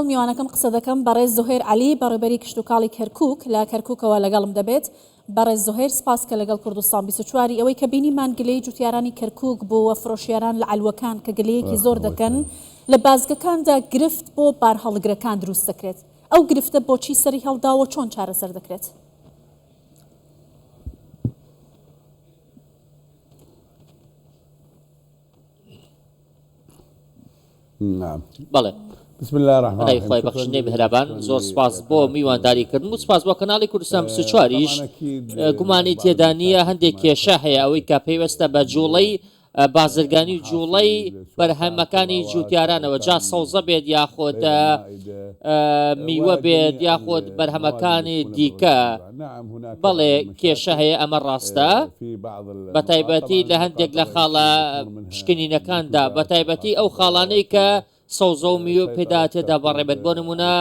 میوانەکەم قسە دەکەم، بەڕێز زوهێر عەلی، بەڕێوبەری کشتوکاڵی کەرکوک لە کەرکوکەوە لەگەڵم دەبێت. بەڕێز زوهێر سپاس کە لەگەڵ کوردستان 24 ی. ئەوەی کە بینیمان گلەیی جوتیارانی کەرکوک بوو و فرۆشیاران لە عەلوەکان کە گلەیەکی زۆر دەکەن، لە بازگەکاندا گرفت بۆ بارهەڵگرەکان دروست دەکرێت. ئەو گرفتە بۆچی سەری هەڵداوە و چۆن چارەسەر دەکرێت؟ بەڵێ بەناوی خوای بەخشندەی میهرەبان زۆر سپاس بۆ میوانداری کردن و سپاس بۆ کەناڵی کوردستان 24 یش گومانی تێدا نییە هەندێک کێشە هەیە ئەوەی کە پەیوەستە بە جوڵەی بازرگانی و جوڵەی بەرهەمەکانی جوتیارانەوە جا سەوزە بێت یاخود میوە بێت یاخود بەرهەمەکانی دیکە بەڵێ کێشە هەیە ئەمە ڕاستە بەتایبەتی لە هەندێک لە خاڵە پشکنینەکاندا بەتایبەتی ئەو خاڵانەی کە سەوزە و میوە پێدا تێدا بەڕێبێت بۆ نمونە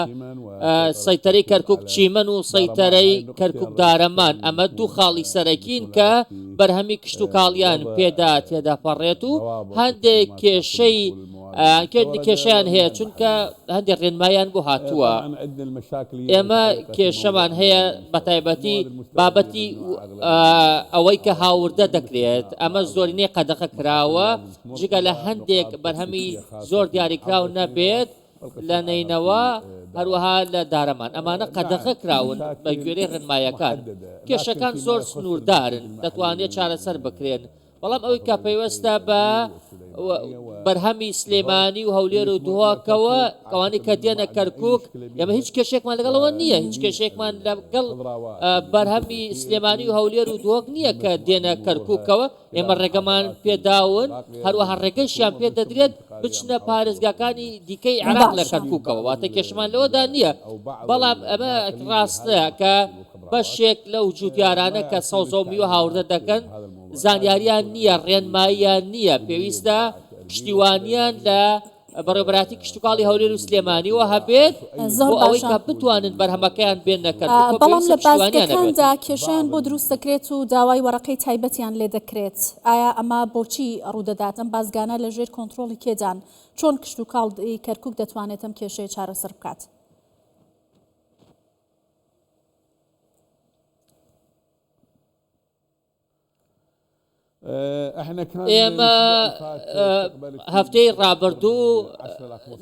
سەیتەرەی کەرکک چیمەن و سەیتەرەی کەرکک دارەمان ئەمە دوو خاڵی سەرەکین کە بەرهەمی کشت و کاڵیان پێدا تێدا پەڕێت و هەندێک کێشەی کێشیان هەیە چونکە هەندێک ڕێنمایان بۆ هاتووە ئێمە کێشەمان هەیە بەتایبەتی بابەتی ئەوەی کە هاوردە دەکرێت ئەمە زۆرینەی قەدەخە کراوە جگە لە هەندێک بەرهەمی زۆر دیاریکراو نەبێت لە نەینەوا هەروەها لە دارەمان ئەمانە قەدەخە کراون بە گوێرەی ڕێنمایەکان کێشەکان زۆر سنووردارن دەتوانێت چارەسەر بکرێن بەڵام ئەوەی کە پەیوەستە بە بەرهەمی سلێمانی و هەولێر و دهۆکەوە ئەوانەی کە دێنە کەرکک ئێمە هیچ کێشێکمان لەگەڵەوە نییە هیچ کێشێکمان لەگەڵ بەرهەمی سلێمانی و هەولێر و دهۆک نییە کە دێنە کەرککەوە ئێمە ڕێگەمان پێداون هەروەها ڕێگەشیان پێ دەدرێت بچنە پارێزگاکانی دیکەی عێراق لە کەرککەوە واتە کێشمان لەوەدا نییە بەڵام ئەمە ڕاستە کە بەشێک لەو جوتیارانە کە سەوزە و میوە هاوردە دەکەن زانیاریان نییە، ڕێنماییان نییە، پێویستە پشتیوانیان لە بەڕێوەبەرایەتی کشتوکاڵی هەولێر و سلێمانیەوە هەبێت زۆر بۆ ئەوەی باشە کە بتوانن بەرهەمەکەیان بێننە کەرکوک و بەڵام پێویستە لە پشتیوانیان هەبێت. بازگەکاندا کێشەیان بۆ دروست دەکرێت و داوای وەرەقەی تایبەتیان لێ دەکرێت، ئایا ئەمە بۆچی ڕوودەدات؟ ئەم بازگانە لە ژێر کۆنترۆڵی کێدان؟ چۆن کشتوکاڵی کەرکوک دەتوانێت ئەم کێشەیە چارەسەر بکات؟ ئێمە هەفتەی ڕابردوو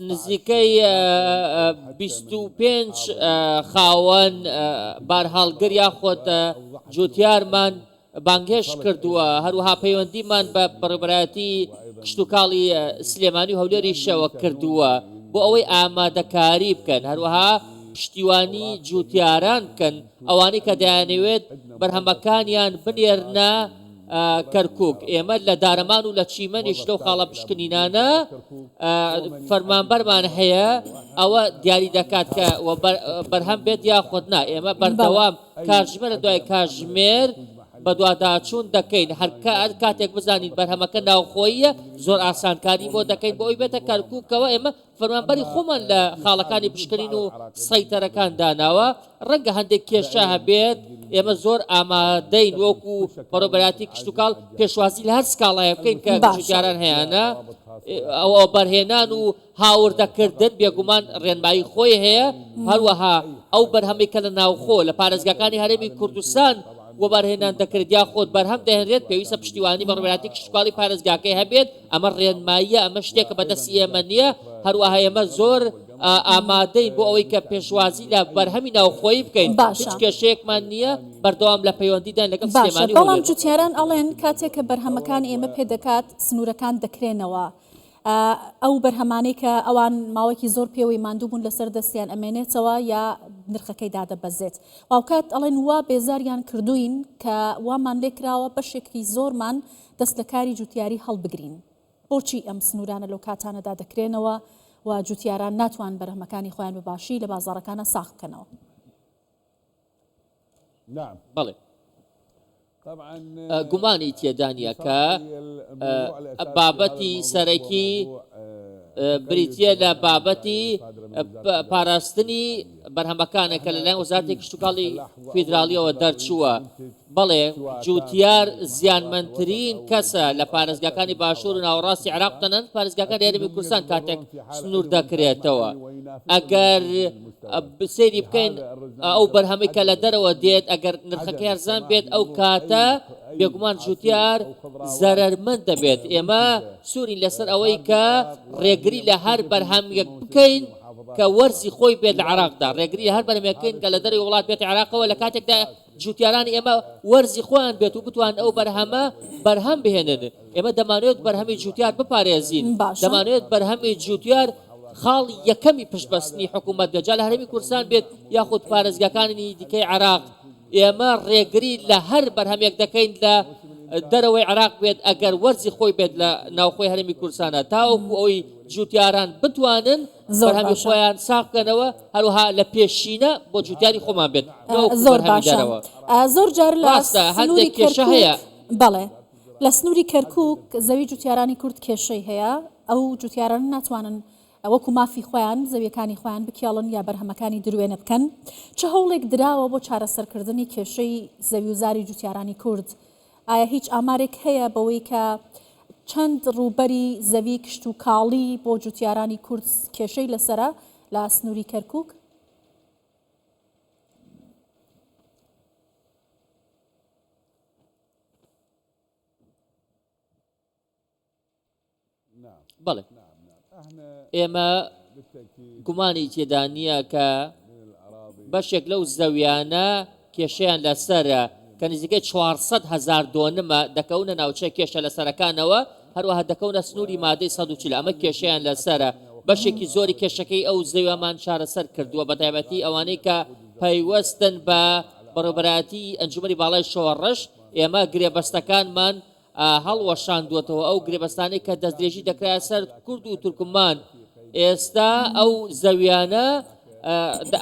نزیکەی 25 خاوەن بارهەڵگر یاخود جوتیارمان بانگهێشت کردووە، هەروەها پەیوەندیمان بە بەڕێوەبەرایەتی کشتوکاڵی سلێمانی و هەولێریشەوە کردووە بۆ ئەوەی ئامادەکاری بکەن، هەروەها پشتیوانی جوتیاران بکەن ئەوانەی کە دەیانەوێت بەرهەمەکانیان بنێرنە کەرکوک، ئێمە لە دارەمان و لە چیمەنیش لەو خاڵە پشکنینانە فەرمانبەرمان هەیە ئەوە دیاری دەکات کە بەرهەم بێت یاخود نا، ئێمە بەردەوام کاتژمێر لە دوای کاتژمێر بەدواداچوون دەکەین، هەر کاتێک بزانین بەرهەمەکە ناوخۆییە زۆر ئاسانکاری بۆ دەکەین بۆ ئەوەی بێتە کەرکوکەوە، ئێمە فەرمانبەری خۆمان لە خاڵەکانی پشکنین و سەیتەرەکان داناوە، ڕەنگە هەندێک کێشە هەبێت، ئێمە زۆر ئامادەین وەکو بەڕێوەبەرایەتی کشتوکاڵ پێشوازی لە هەر سکاڵایەک بکەین کە جوتیاران هەیانە، وەبەرهێنان و هاوردەکردن بێگومان ڕێنمایی خۆی هەیە، هەروەها ئەو بەرهەمەی کە لە ناوخۆ لە پارێزگاکانی هەرێمی کوردستان وەبەرهێنان دەکرێت یاخود بەرهەم دەهێنرێت پێویستە پشتیوانی بەڕێوەبەرایەتی کشتوکاڵی پارێزگاکەی هەبێت، ئەمە ڕێنماییە، ئەمە شتێکە بەدەستی ئێمە نییە، هەروەها ئێمە زۆر ئامادەین بۆ ئەوەی کە پێشوازی لە بەرهەمی ناوخۆیی بکەین، هیچ باشە. کێشەیەکمان نییە، بەردەوام لە پەیوەندیداین لەگەڵ باشە سلێمانی و بەڵام هەولێر. جوتیاران ئەڵێن کاتێک کە بەرهەمەکان ئێمە پێدەکات سنوورەکان دەکرێنەوە ئەو بەرهەمانەی کە ئەوان ماوەیەکی زۆر پێوەی ماندوو بوون لەسەر دەستیان ئەمێنێتەوە یا نرخەکەی دادەبەزێت هاوکات ئەڵێن وا بێزاریان کردوین کە وامان لێکراوە بەشێکی زۆرمان دەست لە کاری جوتیاری هەڵبگرین. بۆچی ئەم سنوورانە لەو کاتانەدا دەکرێنەوە و جوتیاران ناتوان بەرهەمەکانی خۆیان بە باشی لە بازاڕەکانا ساغ بکەنەوە؟ بەڵێ. گومانی تێدا نییە کە بابەتی سەرەکی. بریتییە لە بابەتی پاراستنی بەرهەمەکانە کە لەلایەن وەزارەتی کشتوکاڵی فیدراڵیەوە دەرچووە. بەڵێ جوتیار زیانمەندترین کەسە لە پارێزگاکانی باشوور و ناوەڕاستی عێراق و تەنانەت پارێزگاکانی هەرێمی کوردستان کاتێک سنوور دەکرێتەوە. ئەگەر سەیری بکەین ئەو بەرهەمەی کە لە دەرەوە دێت ئەگەر نرخەکەی هەرزان بێت ئەو کاتە بێگومان جوتیار زەرەرمەند دەبێت. ئێمە سوورین لەسەر ئەوەی کە ڕێگری لە هەر بەرهەمێک بکەین کە وەرزی خۆی بێت لە عێراقدا، ڕێگری لە هەر بەرهەمێک بکەین کە لە دەرەوەی وڵات بێتە عێراقەوە لە کاتێکدا جوتیارانی ئێمە وەرزی خۆیان بێت و بتوانن ئەو بەرهەمە بەرهەم بهێنن. ئێمە دەمانەوێت بەرهەمی جوتیار بپارێزین، دەمانەوێت بەرهەمی جوتیار خاڵی یەکەمی پشتبەستنی حکوومەت بێت، جا لە هەرێمی کوردستان بێت یاخود پارێزگاکانی دیکەی عێراق. ئێمە ڕێگری لە هەر بەرهەمێک دەکەین لە دەرەوەی عێراق بێت ئەگەر وەرزی خۆی بێت لە ناوخۆی هەرێمی کوردستانە تاوەکو ئەوەی جوتیاران بتوانن زۆر بەرهەمی باشە. خۆیان ساغ بکەنەوە هەروەها لە پێشینە بۆ جوتیاری خۆمان بێت نەوەکو زۆر بەرهەمی باشە دەرەوە. زۆر جار لە ڕاستە سنووری هەندێک کێشە کەرکووک هەیە. بەڵێ لە سنووری کەرکووک زەوی جوتیارانی کورد کێشەی هەیە ئەو جوتیارانە ناتوانن وەکو مافی خۆیان زەویەکانی خۆیان بکێڵن یا بەرهەمەکانی دروێنە بکەن چ هەوڵێک دراوە بۆ چارەسەرکردنی کێشەی زەوی و زاری جوتیارانی کورد ئایا هیچ ئامارێک هەیە بەوەی کە چەند ڕووبەری زەوی کشتوکاڵی بۆ جوتیارانی کورد کێشەی لەسەرە لە سنووری کەرکوک؟ بەڵێ ئێمە گومانی تێدا نییە کە بەشێک لەو زەویانە کێشەیان لەسەرە کە نزیکەی 400 هەزار دۆنمە دەکەونە ناوچە کێشە لەسەرەکانەوە هەروەها دەکەونە سنووری مادەی 140 ئەمە کێشەیان لەسەرە بەشێکی زۆری کێشەکەی ئەو زەویەمان چارەسەر کردووە بە تایبەتی ئەوانەی کە پەیوەستن بە بەڕێوەبەرایەتی ئەنجومەنی باڵای شۆڕش ئێمە گرێبەستەکانمان هەڵوەشاندووەتەوە، ئەو گرێبەستانەی کە دەستدرێژی دەکرایە سەر کورد و تورکمان، ئێستا ئەو زەویانە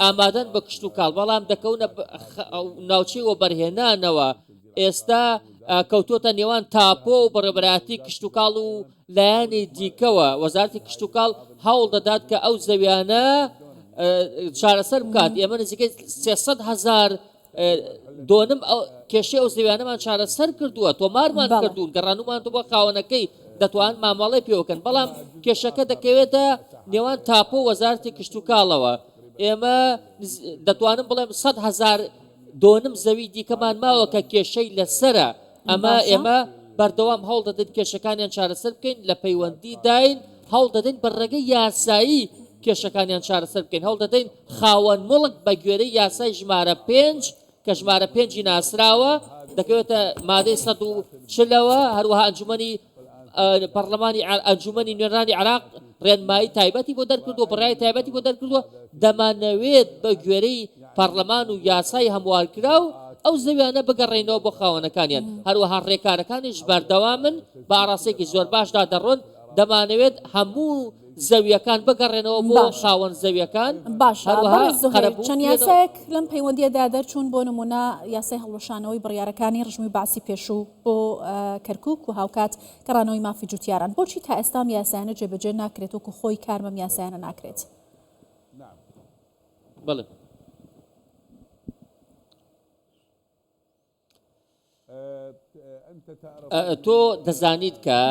ئامادەن بە کشتوکاڵ، بەڵام دەکەونە ناوچەی وەبەرهێنانەوە، ئێستا کەوتووەتە نێوان تاپۆ و بەڕێوەبەرایەتی کشتوکاڵ و لایەنی دیکەوە، وەزارەتی کشتوکاڵ هەوڵ دەدات کە ئەو زەویانە چارەسەر بکات، ئێمە نزیکەی 300 هەزار دۆنم ئەو کێشەی ئەو زەویانەمان چارەسەر کردووە تۆمارمان کردوون گەڕانومان بۆ خاوەنەکەی دەتوان مامەڵەی پێوەکەن بەڵام کێشەکە دەکەوێتە نێوان تاپۆ وەزارتی کشتتوکاڵەوە ئێمە دەتوانم بڵێم 100 هزار دۆنم زەوی دیکەمان ماوە کە کێشەی لەسرە ئەمە ئێمە بەردەوام هەوڵ دەدەین کێشەکانیان چارەسەر بکەین لە پەیوەندی داین هەوڵ دەدەین بە ڕێگەی یاسایی کێشەکانیان چارەسەر بکەین هەوڵ دەدەین خاوەن موڵک بە گوێرەی یاسای ژمارە پێنج کە ژمارە پێنجی ناسراوە دەکەوێتە مادەی 140ەوە هەروەها ئەنجومەنی پەرلەمانی ئەنجومەنی نوێنەرانی عێراق ڕێنمایی تایبەتی بۆ دەرکردووە بڕیاری تایبەتی بۆ دەرکردووە دەمانەوێت بە گوێرەی پەرلەمان و یاسای هەموارکراو ئەو زەویانە بگەڕێنەوە بۆ خاوەنەکانیان هەروەها ڕێکارەکانیش بەردەوامن بە ئاڕاستەیەکی زۆر باشدا دەڕۆن دەمانەوێت هەموو زەویەکان بگەڕێنەوە بۆ خاوەن زەویەکان باشە بەڕێز زوهێر چەند یاسایەک لەم پەیوەندیەدا دەرچوون بۆ نمونە یاسای هەڵوەشانەوەی بڕیارەکانی ڕژمی بەعسی پێشوو بۆ کەرکوک و هاوکات گەڕانەوەی مافی جوتیاران بۆچی تا ئێستا ئەم یاسایانە جێبەجێ ناکرێت وەکو خۆی کار بەم یاسایانە ناکرێت؟ بەڵێ. تۆ دەزانیت کە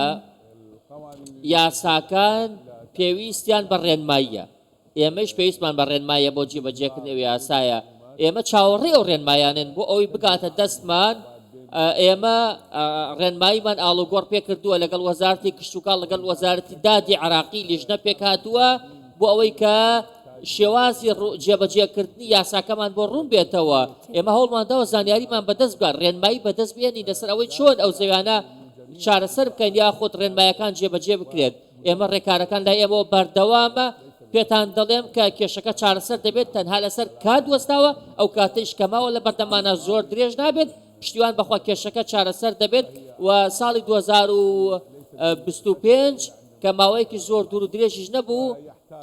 یاساکان پێویستیان بە ڕێنماییە ئێمەش پێویستمان بە ڕێنمایە بۆ جێبەجێکردنی ئەو یاسایە ئێمە چاوەڕێ ئەو ڕێنمایانن بۆ ئەوەی بگاتە دەستمان ئێمە ڕێنماییمان ئاڵوگۆڕ پێکردووە لەگەڵ وەزارتی کشتتوکاڵ لەگەڵ وەزارەتی دادی عراقی لیژنە پێکهاتووە بۆ ئەوەی کە شێوازی جێبەجێکردنی یاساکەمان بۆ ڕوون بێتەوە، ئێمە هەوڵمانداوە زانیاریمان بەدەست بگات، ڕێنمایی بەدەست بهێنین لەسەر ئەوەی چۆن ئەو زەویانە چارەسەر بکەین یاخود ڕێنمایەکان جێبەجێ بکرێت، ئێمە ڕێکارەکان لای ئێمەوە بەردەوامە، پێتان دەڵێم کە کێشەکە چارەسەر دەبێت، تەنها لەسەر کات وەستاوە، ئەو کاتەیش کە ماوە لە بەردەممانا زۆر درێژ نابێت، پشتیوان بەخوا کێشەکە چارەسەر دەبێت و ساڵی 2025 کە ماوەیەکی زۆر دوور و درێژیش نەبوو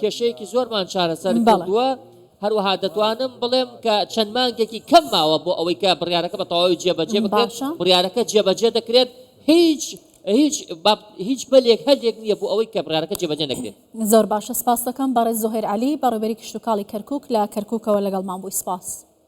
کێشەیەکی زۆرمان چارەسەر کردووە، هەروەها دەتوانم بڵێم کە چەند مانگێکی کەم ماوە بۆ ئەوەی کە بڕیارەکە بە تەواوی جێبەجێ بکرێت، بڕیارەکە جێبەجێ دەکرێت، هیچ. هیچ باب هیچ بەلێک هەلێک نییە بۆ ئەوەی کە بڕیارەکە جێبەجێ نەکرێت. زۆر باشە سپاست دەکەم بەڕێز زوهێر عەلی بەڕێوبەری کشتوکاڵی کەرکوک لە کەرکوکەوە لەگەڵمان بووی سپاس.